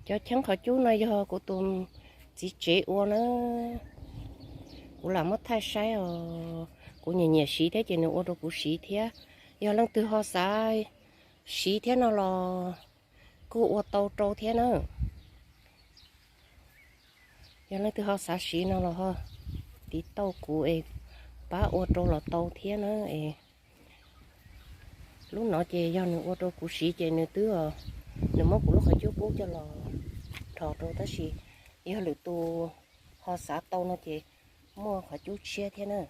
Cov cheeb qhov cub no yog kuv tus txiv tsev ua na. Kuv lam muab thaij saib os. Kuv nyiam nyiam siv thiab ces nws ua rau kuv siv thiab. Yog leej twg ho xav siv thiab no los kuj ua tau rau thiab na. Yog leej twg ho xav siv no los ho tiv tauj kuv es pab ua rau los tau thiab na. Es lub no ces yog nws ua rau kuv siv ces nws twb, nws muab kuv lub qhov cub qub coj los rho rau, tab sis yog lwm tus ho xav tau no ces muaj qhov cub tshiab thiab na.